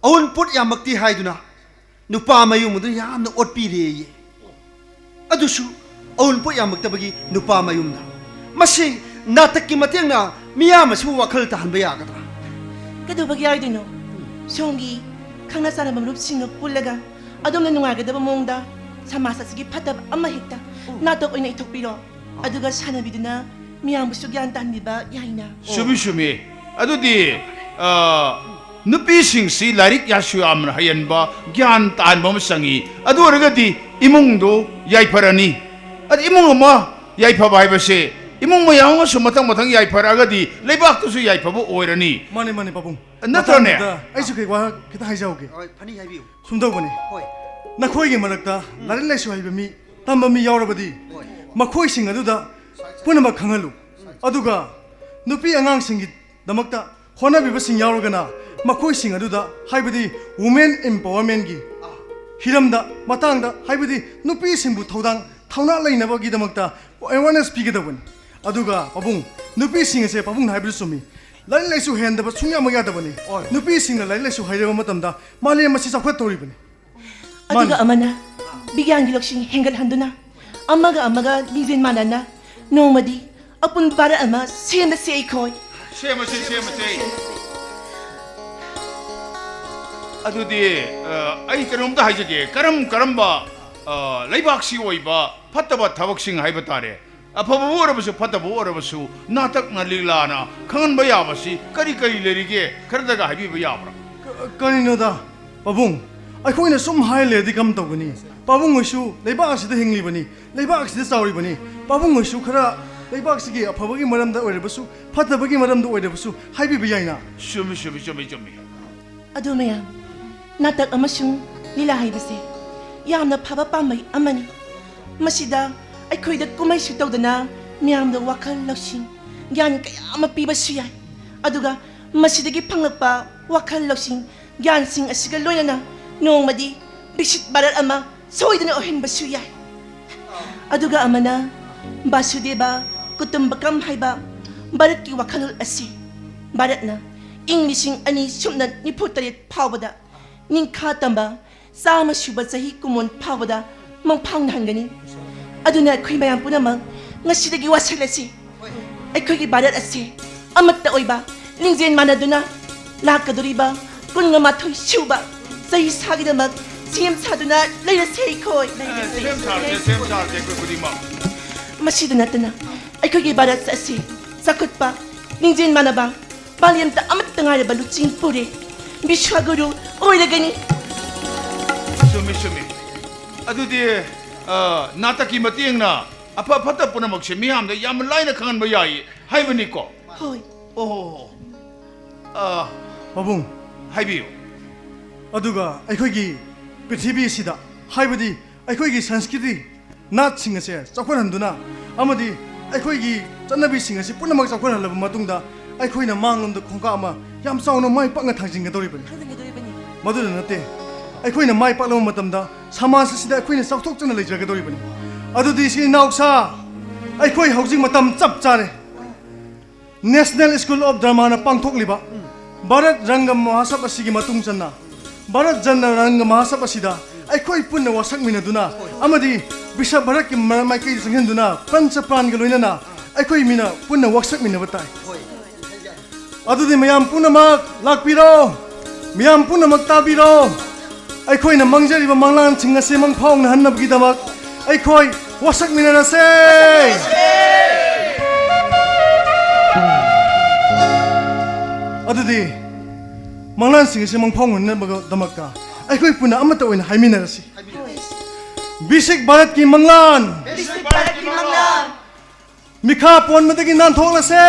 ꯑꯋꯨꯟꯄꯣꯠ ꯌꯥꯝꯃꯛꯇꯦ ꯍꯥꯏꯗꯨꯅ ꯅꯨꯄꯥ ꯃꯌꯨꯝ ꯑꯗꯨ ꯌꯥꯝꯅ ꯑꯣꯠꯄꯤꯔꯦꯌꯦ꯫ ꯑꯗꯨꯁꯨ ꯑꯋꯨꯟꯄꯣꯠ ꯌꯥꯝꯃꯛꯇꯕꯒꯤ ꯅꯨꯄꯥ ꯃꯌꯨꯝꯅ꯫ ꯃꯁꯤ ꯅꯥꯇꯛꯀꯤ ꯃꯇꯦꯡꯅ ꯃꯤꯌꯥꯝ ꯑꯁꯤꯕꯨ ꯋꯥꯈꯜ ꯇꯥꯍꯟꯕ ꯌꯥꯒꯗ꯭ꯔꯥ? ꯀꯩꯗꯧꯕꯒꯤ ꯌꯥꯔꯣꯏꯗꯣꯏꯅꯣ? ꯁꯣꯝꯒꯤ ꯈꯪꯅ ꯆꯥꯟꯅꯕ ꯃꯔꯨꯞꯁꯤꯡꯒ ꯄꯨꯜꯂꯒ ꯑꯗꯣꯝꯅ ꯅꯨꯡꯉꯥꯏꯒꯗꯕ ꯃꯑꯣꯡꯗ ꯁꯃꯥꯖ ꯑꯁꯤꯒꯤ ꯐꯠꯇꯕ ꯑꯃ ꯍꯦꯛꯇ ꯅꯥꯇꯛ ꯑꯣꯏꯅ ꯏꯊꯣꯛꯄꯤꯔꯣ꯫ ꯑꯗꯨꯒ ꯁꯥꯟꯅꯕꯤꯗꯨꯅ ꯃꯤꯌꯥꯝꯕꯨꯁꯨ ꯒ꯭ꯌꯥꯟ ꯇꯥꯍꯟꯕꯤꯕ ꯌꯥꯏꯅ꯫ ꯆꯨꯝꯃꯤ, ꯆꯨꯝꯃꯤ꯫ ꯑꯗꯨꯗꯤ, ꯑ, ꯅꯨꯄꯤꯁꯤꯡꯁꯤ ꯂꯥꯏꯔꯤꯛ ꯌꯥꯁꯨ ꯌꯥꯝꯅ ꯍꯩꯍꯟꯕ, ꯒ꯭ꯌꯥꯟ ꯇꯥꯍꯟꯕ ꯑꯃ ꯆꯪꯏ꯫ ꯑꯗꯨ ꯑꯣꯏꯔꯒꯗꯤ ꯏꯃꯨꯡꯗꯨ ꯌꯥꯏꯐꯔꯅꯤ꯫ ꯑꯗ ꯏꯃꯨꯡ ꯑꯃ ꯌꯥꯏꯐꯕ ꯍꯥꯏꯕꯁꯦ ꯏꯃꯨꯡ ꯃꯌꯥꯝ ꯑꯃꯁꯨ ꯃꯊꯪ ꯃꯊꯪ ꯌꯥꯏꯐꯔꯛꯑꯒꯗꯤ ꯂꯩꯕꯥꯛꯇꯨꯁꯨ ꯌꯥꯏꯐꯕ ꯑꯣꯏꯔꯅꯤ꯫ ꯃꯥꯅꯦ, ꯃꯥꯅꯦ, ꯄꯥꯕꯨꯡ꯫ ꯅꯠꯇ꯭ꯔꯅꯦ? ꯃꯇꯥꯡꯗꯨꯗ ꯑꯩꯁꯨ ꯀꯩ ꯋꯥ ꯈꯤꯇ ꯍꯥꯏꯖꯍꯧꯒꯦ꯫ ꯍꯣꯏ, ꯐꯅꯤ ꯍꯥꯏꯕꯤꯌꯨ꯫ ꯁꯨꯝ ꯇꯧꯕꯅꯦ꯫ ꯍꯣꯏ꯫ ꯅꯈꯣꯏꯒꯤ ꯃꯔꯛꯇ ꯂꯥꯏꯔꯤꯛ ꯂꯥꯏꯁꯨ ꯍꯩꯕ ꯃꯤ, ꯇꯝꯕ ꯃꯤ ꯌꯥꯎꯔꯕꯗꯤ, ꯍꯣꯏ, ꯃꯈꯣꯏꯁꯤꯡ ꯑꯗꯨꯗ ꯄꯨꯝꯅꯃꯛ ꯈꯪꯍꯜꯂꯨ꯫ ꯑꯗꯨꯒ ꯅꯨꯄꯤ ꯑꯉꯥꯡꯁꯤꯡꯒꯤꯗꯃꯛꯇ ꯍꯣꯠꯅꯕꯤꯕꯁꯤꯡ ꯌꯥꯎꯔꯒꯅ ꯃꯈꯣꯏꯁꯤꯡ ꯑꯗꯨꯗ, ꯍꯥꯏꯕꯗꯤ women empowerment ꯀꯤ ꯍꯤꯔꯝꯗ, ꯃꯇꯥꯡꯗ, ꯍꯥꯏꯕꯗꯤ ꯅꯨꯄꯤꯁꯤꯡꯕꯨ ꯊꯧꯗꯥꯡ, ꯊꯧꯅꯥ ꯂꯩꯅꯕꯒꯤꯗꯃꯛꯇ awareness ꯄꯤꯒꯗꯕꯅꯤ꯫ ꯑꯗꯨꯒ ꯄꯥꯕꯨꯡ, ꯅꯨꯄꯤꯁꯤꯡ ꯑꯁꯦ ꯄꯥꯕꯨꯡꯅ ꯍꯥꯏꯕꯗꯨ ꯆꯨꯝꯃꯤ꯫ ꯂꯥꯏꯔꯤꯛ ꯂꯥꯏꯁꯨ ꯍꯩꯍꯟꯗꯕ ꯁꯨꯡꯌꯥꯃꯛ ꯌꯥꯗꯕꯅꯤ꯫ ꯍꯣꯏ꯫ ꯅꯨꯄꯤꯁꯤꯡꯅ ꯂꯥꯏꯔꯤꯛ ꯂꯥꯏꯁꯨ ꯍꯩꯔꯕ ꯃꯇꯝꯗ ꯃꯥꯂꯦꯝ ꯑꯁꯤ ꯆꯥꯎꯈꯠꯇꯧꯔꯤꯕꯅꯤ꯫ ꯑꯗꯨꯒ ꯃꯥꯅꯤ꯫ ꯑꯃꯅ ꯕꯤꯒ꯭ꯌꯥꯟꯒꯤ ꯂꯧꯁꯤꯡ ꯍꯦꯟꯒꯠꯍꯟꯗꯨꯅ ꯑꯃꯒ ꯑꯃꯒ ꯂꯤꯡꯖꯦꯜ ꯃꯥꯟꯅꯅ ꯅꯣꯡꯃꯗꯤ ꯑꯄꯨꯟꯕ ꯚꯥꯔꯠ ꯑꯃ ꯁꯦꯝꯕꯁꯦ ꯑꯩꯈꯣꯏ꯫ ꯁꯦꯝꯃꯁꯦ, ꯁꯦꯝꯃꯁꯦ꯫ ꯑꯗꯨꯗꯤ, ꯑ, ꯑꯩ ꯀꯩꯅꯣꯝꯇ ꯍꯥꯏꯖꯒꯦ꯫ ꯀꯔꯝ ꯀꯔꯝꯕ, ꯑ, ꯂꯩꯕꯥꯛꯁꯤ ꯑꯣꯏꯕ ꯐꯠꯇꯕ ꯊꯕꯛꯁꯤꯡ ꯍꯥꯏꯕ ꯇꯥꯔꯦ, ꯑꯐꯕꯕꯨ ꯑꯣꯏꯔꯕꯁꯨ ꯐꯠꯇꯕꯕꯨ ꯑꯣꯏꯔꯕꯁꯨ ꯅꯥꯇꯛꯅ ꯂꯤꯛꯂꯥꯅ ꯈꯪꯍꯟꯕ ꯌꯥꯕꯁꯤ ꯀꯔꯤ ꯀꯔꯤ ꯂꯩꯔꯤꯒꯦ? ꯈꯔꯗꯒ ꯍꯥꯏꯕꯤꯕ ꯌꯥꯕ꯭ꯔꯥ? ꯀ-, ꯀꯔꯤꯅꯣꯗ, ꯄꯥꯕꯨꯡ? ꯑꯩꯈꯣꯏꯅ ꯁꯨꯝ ꯍꯥꯏ ꯂꯩꯔꯗꯤ ꯀꯔꯝ ꯇꯧꯒꯅꯤ? ꯄꯥꯕꯨꯡ ꯍꯣꯏꯁꯨ ꯂꯩꯕꯥꯛ ꯑꯁꯤꯗ ꯍꯤꯡꯂꯤꯕꯅꯤ, ꯂꯩꯕꯥꯛ ꯑꯁꯤꯗ ꯆꯥꯎꯔꯤꯕꯅꯤ꯫ ꯄꯥꯕꯨꯡ ꯍꯣꯏꯁꯨ ꯈꯔ ꯂꯩꯕꯥꯛꯁꯤꯒꯤ ꯑꯐꯕꯒꯤ ꯃꯔꯝꯗ ꯑꯣꯏꯔꯕꯁꯨ, ꯐꯠꯇꯕꯒꯤ ꯃꯔꯝꯗ ꯑꯣꯏꯔꯕꯁꯨ ꯍꯥꯏꯕꯤꯕ ꯌꯥꯏꯅ꯫ ꯆꯨꯝꯃꯤ, ꯆꯨꯝꯃꯤ, ꯆꯨꯝꯃꯤ, ꯆꯨꯝꯃꯤ꯫ ꯑꯗꯨ ꯃꯌꯥꯝ, ꯅꯥꯇꯛ ꯑꯃꯁꯨꯡ ꯂꯤꯂꯥ ꯍꯥꯏꯕꯁꯦ ꯌꯥꯝꯅ ꯐꯕ ꯄꯥꯝꯕꯩ ꯑꯃꯅꯤ꯫ ꯃꯁꯤꯗ ꯑꯩꯈꯣꯏꯗ ꯀꯨꯝꯍꯩꯁꯨ ꯇꯧꯗꯅ ꯃꯌꯥꯝꯗ ꯋꯥꯈꯜ ꯂꯧꯁꯤꯡ, ꯒ꯭ꯌꯥꯟ ꯀꯌꯥ ꯑꯃ ꯄꯤꯕꯁꯨ ꯌꯥꯏ꯫ ꯑꯗꯨꯒ ꯃꯁꯤꯗꯒꯤ ꯐꯪꯂꯛꯄ ꯋꯥꯈꯜ ꯂꯧꯁꯤꯡ, ꯒ꯭ꯌꯥꯟꯁꯤꯡ ꯑꯁꯤꯒ ꯂꯣꯏꯅꯅ ꯅꯣꯡꯃꯗꯤ ꯕꯤꯛꯁꯤꯠ ꯚꯥꯔꯠ ꯑꯃ ꯁꯣꯏꯗꯅ ꯑꯣꯏꯍꯟꯕꯁꯨ ꯌꯥꯏ꯫ ꯑꯗꯨꯒ ꯑꯃꯅ ꯕꯥꯁꯨꯗꯦꯕ ꯀꯨꯇꯨꯝꯕꯀꯝ ꯍꯥꯏꯕ ꯚꯥꯔꯠꯀꯤ ꯋꯥꯈꯜꯂꯣꯟ ꯑꯁꯤ ꯚꯥꯔꯠꯅ ꯏꯪ ꯂꯤꯁꯤꯡ ꯑꯅꯤ ꯁꯨꯞꯅ ꯅꯤꯐꯨ ꯇꯔꯦꯠ ꯐꯥꯎꯕꯗ ꯅꯤꯡꯈꯥ ꯇꯝꯕ ꯆꯥꯝꯃ ꯁꯨꯕ ꯆꯍꯤ ꯀꯨꯝꯑꯣꯟ ꯐꯥꯎꯕꯗ ꯃꯪꯐꯥꯡꯅꯍꯟꯒꯅꯤ꯫ ꯑꯗꯨꯅ ꯑꯩꯈꯣꯏ ꯃꯌꯥꯝ ꯄꯨꯝꯅꯃꯛ ꯉꯁꯤꯗꯒꯤ ꯋꯥꯁꯛꯂꯁꯤ꯫ ꯑꯩꯈꯣꯏꯒꯤ ꯚꯥꯔꯠ ꯑꯁꯤ ꯑꯃꯠꯇ ꯑꯣꯏꯕ ꯂꯤꯡꯖꯦꯜ ꯃꯥꯟꯅꯗꯨꯅ ꯂꯥꯛꯀꯗꯧꯔꯤꯕ ꯀꯨꯟꯒ ꯃꯥꯊꯣꯏ ꯁꯨꯕ ꯆꯍꯤ ꯁꯥꯒꯤꯗꯃꯛ ꯁꯦꯝ ꯁꯥꯗꯨꯅ ꯂꯩꯔꯁꯤ ꯑꯩꯈꯣꯏ꯫ ꯁꯦꯝ ꯁꯥꯔꯁꯦ, ꯁꯦꯝ ꯁꯥꯔꯁꯦ ꯑꯩꯈꯣꯏ ꯈꯨꯗꯤꯡꯃꯛ꯫ ꯃꯁꯤꯗ ꯅꯠꯇꯅ ꯑꯩꯈꯣꯏꯒꯤ ꯚꯥꯔꯠ ꯑꯁꯤ ꯆꯥꯎꯈꯠꯄ, ꯂꯤꯡꯖꯦꯜ ꯃꯥꯟꯅꯕ, ꯃꯥꯂꯦꯝꯗ ꯑꯃꯠꯇ ꯉꯥꯏꯔꯕ ꯂꯨꯆꯤꯡ ꯄꯨꯔꯦ꯫ ꯕꯤꯁ꯭ꯋꯥꯒꯨꯔꯨ ꯑꯣꯏꯔꯒꯅꯤ꯫ ꯆꯨꯝꯃꯤ, ꯆꯨꯝꯃꯤ꯫ ꯑꯗꯨꯗꯤ, ꯑ, ꯅꯥꯇꯛꯀꯤ ꯃꯇꯦꯡꯅ ꯑꯐ ꯐꯠꯇ ꯄꯨꯝꯅꯃꯛꯁꯦ ꯃꯤꯌꯥꯝꯗ ꯌꯥꯝ ꯂꯥꯏꯅ ꯈꯪꯍꯟꯕ ꯌꯥꯏ ꯍꯥꯏꯕꯅꯤꯀꯣ? ꯍꯣꯏ꯫ ꯑꯣ, ꯑ, ꯄꯥꯕꯨꯡ, ꯍꯥꯏꯕꯤꯌꯨ꯫ ꯑꯗꯨꯒ ꯑꯩꯈꯣꯏꯒꯤ ꯄ꯭ꯔꯤꯊꯤꯕꯤꯁꯤꯗ, ꯍꯥꯏꯕꯗꯤ ꯑꯩꯈꯣꯏꯒꯤ ꯁꯪꯁꯀ꯭ꯔꯤꯇꯤ, ꯅꯥꯠꯁꯤꯡ ꯑꯁꯦ ꯆꯥꯎꯈꯠꯍꯟꯗꯨꯅ ꯑꯃꯗꯤ ꯑꯩꯈꯣꯏꯒꯤ ꯆꯠꯅꯕꯤꯁꯤꯡ ꯑꯁꯤ ꯄꯨꯝꯅꯃꯛ ꯆꯥꯎꯈꯠꯍꯜꯂꯕ ꯃꯇꯨꯡꯗ, ꯑꯩꯈꯣꯏꯅ ꯃꯥꯡꯂꯣꯝꯗ ꯈꯣꯡꯀꯥꯞ ꯑꯃ ꯌꯥꯝ ꯆꯥꯎꯅ ꯃꯥꯏ ꯄꯥꯛꯅ ꯊꯥꯡꯖꯤꯟꯒꯗꯧꯔꯤꯕꯅꯤ꯫ ꯊꯥꯡꯖꯤꯟꯒꯗꯧꯔꯤꯕꯅꯤ꯫ ꯃꯗꯨꯗ ꯅꯠꯇꯦ, ꯑꯩꯈꯣꯏꯅ ꯃꯥꯏ ꯄꯥꯛꯂꯕ ꯃꯇꯝꯗ ꯁꯃꯥꯖ ꯑꯁꯤꯗ ꯑꯩꯈꯣꯏꯅ ꯆꯥꯎꯊꯣꯛꯆꯅ ꯂꯩꯖꯒꯗꯧꯔꯤꯕꯅꯤ꯫ ꯑꯗꯨꯗꯤ ꯏꯆꯤꯟ ꯏꯅꯥꯎꯁꯥ, ꯑꯩꯈꯣꯏ ꯍꯧꯖꯤꯛ ꯃꯇꯝ ꯆꯞ ꯆꯥꯔꯦ꯫ National School of Dramaꯅ ꯄꯥꯡꯊꯣꯛꯂꯤꯕ ꯚꯥꯔꯠ ꯔꯪꯒ ꯃꯍꯥꯁꯕ ꯑꯁꯤꯒꯤ ꯃꯇꯨꯡ ꯆꯟꯅ, ꯚꯥꯔꯠ ꯖꯟ ꯔꯪꯒ ꯃꯍꯥꯁꯕ ꯑꯁꯤꯗ ꯑꯩꯈꯣꯏ ꯄꯨꯟꯅ ꯋꯥꯁꯛꯃꯤꯟꯅꯗꯨꯅ ꯑꯃꯗꯤ ꯕꯤꯁ꯭ꯋ ꯚꯥꯔꯠꯀꯤ ꯃ-, ꯃꯥꯏꯀꯩꯗ ꯆꯪꯁꯤꯟꯗꯨꯅ ꯄ꯭ꯔꯟ ꯆꯄ꯭ꯔꯥꯟꯒ ꯂꯣꯏꯅꯅ ꯑꯩꯈꯣꯏ ꯃꯤꯅ ꯄꯨꯟꯅ ꯋꯥꯁꯛꯃꯤꯟꯅꯕ ꯇꯥꯏ꯫ ꯑꯗꯨꯗꯤ ꯃꯌꯥꯝ ꯄꯨꯝꯅꯃꯛ ꯂꯥꯛꯄꯤꯔꯣ, ꯃꯤꯌꯥꯝ ꯄꯨꯝꯅꯃꯛ ꯇꯥꯕꯤꯔꯣ꯫ ꯑꯩꯈꯣꯏꯅ ꯃꯥꯡꯖꯔꯤꯕ ꯃꯪꯂꯥꯟꯁꯤꯡ ꯑꯁꯤ ꯃꯪꯐꯥꯎꯅꯍꯟꯅꯕꯒꯤꯗꯃꯛ ꯑꯩꯈꯣꯏ ꯋꯥꯁꯛꯃꯤꯟꯅꯔꯁꯦ꯫ ꯑꯗꯨꯗꯤ ꯃꯪꯂꯥꯟꯁꯤꯡ ꯑꯁꯤ ꯃꯪꯐꯥꯎꯅꯍꯟꯅꯕꯒꯤꯗꯃꯛꯇ ꯑꯩꯈꯣꯏ ꯄꯨꯟꯅ ꯑꯃꯠꯇ ꯑꯣꯏꯅ ꯍꯥꯏꯃꯤꯟꯅꯔꯁꯤ꯫ ꯕꯤꯁꯤꯛ ꯚꯥꯔꯠꯀꯤ ꯃꯪꯂꯥꯟ꯫ ꯕꯤꯁꯤꯛ ꯚꯥꯔꯠꯀꯤ ꯃꯪꯂꯥꯟ꯫ ꯃꯤꯈꯥ ꯄꯣꯟꯕꯗꯒꯤ ꯅꯥꯟꯊꯣꯛꯂꯁꯦ꯫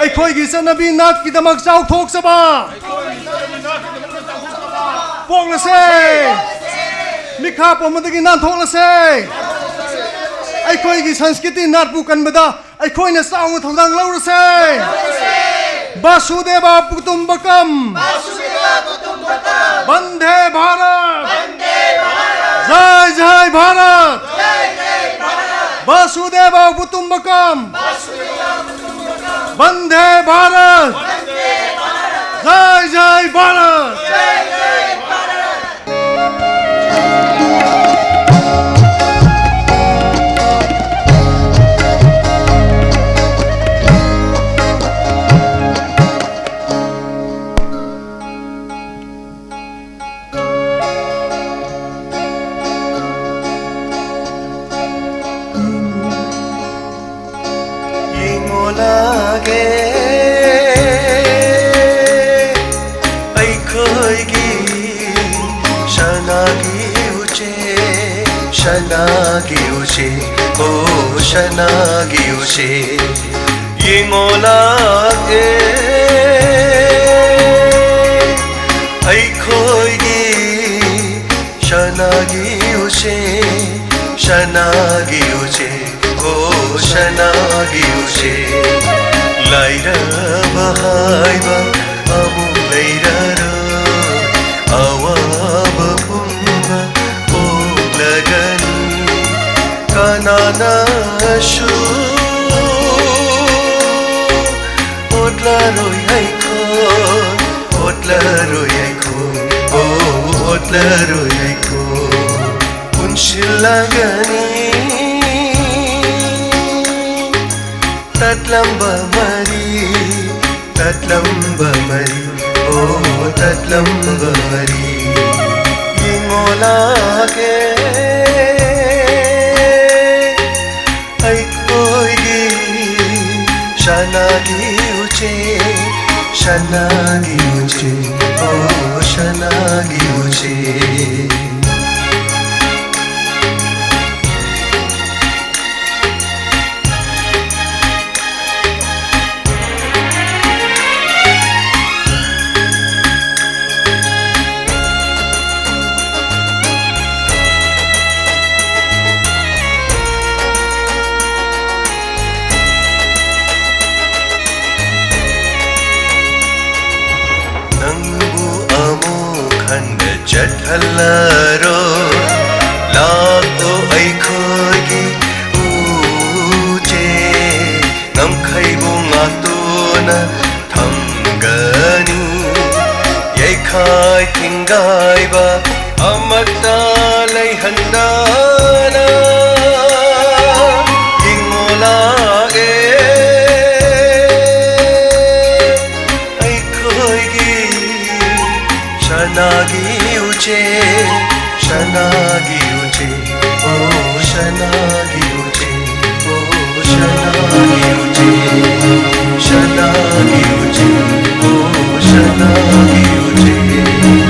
ꯑꯩꯈꯣꯏꯒꯤ ꯆꯠꯅꯕꯤ ꯅꯥꯠꯀꯤꯗꯃꯛ ꯆꯥꯎꯊꯣꯛꯆꯕ ꯄꯣꯛꯂꯁꯦ꯫ ꯃꯤꯈꯥ ꯄꯣꯟꯕꯗꯒꯤ ꯅꯥꯟꯊꯣꯛꯂꯁꯦ꯫ ꯑꯩꯈꯣꯏꯒꯤ ꯁꯪꯁꯀ꯭ꯔꯤꯇꯤ ꯅꯥꯠꯄꯨ ꯀꯟꯕꯗ ꯑꯩꯈꯣꯏꯅ ꯆꯥꯎꯅ ꯊꯧꯗꯥꯡ ꯂꯧꯔꯁꯦ꯫ ꯕꯥꯁꯨꯗꯦꯕ ꯀꯨꯇꯨꯝꯕꯀꯝ꯫ ꯕꯥꯁꯨꯗꯦꯕ ꯀꯨꯇꯨꯝꯕꯀꯝ꯫ ꯕꯟꯗꯦ ꯚꯥꯔꯠ꯫ ꯕꯟꯗꯦ ꯚꯥꯔꯠ꯫ ꯖꯥꯏ ꯖꯥꯏ ꯚꯥꯔꯠ꯫ ꯖꯥꯏ ꯖꯥꯏ ꯚꯥꯔꯠ꯫ ꯕꯥꯁꯨꯗꯦꯕ ꯀꯨꯇꯨꯝꯕꯀꯝ꯫ ꯕꯥꯁꯨꯗꯦꯕ ꯀꯨꯇꯨꯝꯕꯀꯝ꯫ ꯕꯟꯗꯦ ꯚꯥꯔꯠ꯫ ꯕꯟꯗꯦ ꯚꯥꯔꯠ꯫ ꯖꯥꯏ ꯖꯥꯏ ꯚꯥꯔꯠ꯫ ꯖꯥꯏ ꯖꯥꯏ ꯚꯥꯔꯠ꯫ ꯌꯦꯡꯉꯣꯂꯥꯒꯦ꯫ ꯁꯅꯥꯒꯤ ꯎꯆꯦꯛ, ꯁꯅꯥꯒꯤ ꯎꯆꯦꯛ, ꯑꯣ ꯁꯅꯥꯒꯤ ꯎꯆꯦꯛ, ꯌꯦꯡꯉꯣ ꯂꯥꯛꯑꯦ ꯑꯩꯈꯣꯏꯒꯤ ꯁꯅꯥꯒꯤ ꯎꯆꯦꯛ, ꯁꯅꯥꯒꯤ ꯎꯆꯦꯛ, ꯑꯣ ꯁꯅꯥꯒꯤ ꯎꯆꯦꯛ꯫ ꯂꯥꯏꯔꯕ ꯍꯥꯏꯕ ꯑꯃꯨꯛ ꯂꯩꯔꯔꯣꯏ, ꯑꯋꯥꯕ ꯄꯨꯝꯕ ꯀꯣꯛꯂꯒꯅꯤ꯫ ꯀꯅꯥꯅꯁꯨ ꯑꯣꯠꯂꯔꯣꯏ ꯑꯩꯈꯣꯏ, ꯑꯣꯠꯂꯔꯣꯏ ꯑꯩꯈꯣꯏ, ꯑꯣ ꯑꯣꯠꯂꯔꯣꯏ ꯑꯩꯈꯣꯏ꯫ ꯄꯨꯟꯁꯤꯜꯂꯒꯅꯤ ꯇꯠꯂꯝꯕ ꯃꯔꯤ, ꯇꯠꯂꯝꯕ ꯃꯔꯤ, ꯑꯣ ꯇꯠꯂꯝꯕ ꯃꯔꯤ꯫ ꯌꯦꯡꯉꯣ ꯂꯥꯛꯑꯦ ꯑꯩꯈꯣꯏꯒꯤ ꯁꯅꯥꯒꯤ ꯎꯆꯦꯛ, ꯁꯅꯥꯒꯤ ꯎꯆꯦꯛ, ꯑꯣ ꯁꯅꯥꯒꯤ ꯎꯆꯦꯛ꯫ ꯅꯪꯕꯨ ꯑꯃꯨꯛ ꯍꯟꯅ ꯆꯠꯍꯜꯂꯔꯣꯏ꯫ ꯂꯥꯛꯑꯣ ꯑꯩꯈꯣꯏꯒꯤ ꯎꯆꯦꯛ, ꯉꯝꯈꯩꯕꯨ ꯉꯥꯛꯇꯨꯅ ꯊꯝꯒꯅꯤ꯫ ꯌꯩꯈꯥꯏ ꯊꯤꯡꯒꯥꯏꯕ ꯑꯃꯠꯇ ꯂꯩꯍꯟꯗꯅ ꯌꯦꯡꯉꯣ ꯂꯥꯛꯑꯦ ꯑꯩꯈꯣꯏꯒꯤ ꯁꯅꯥꯒꯤ ꯎꯆꯦꯛ, ꯁꯅꯥꯒꯤ ꯎꯆꯦꯛ, ꯑꯣ ꯁꯅꯥꯒꯤ ꯎꯆꯦꯛ, ꯑꯣ ꯁꯅꯥꯒꯤ ꯎꯆꯦꯛ, ꯁꯅꯥꯒꯤ ꯎꯆꯦꯛ, ꯑꯣ ꯁꯅꯥꯒꯤ ꯎꯆꯦꯛ꯫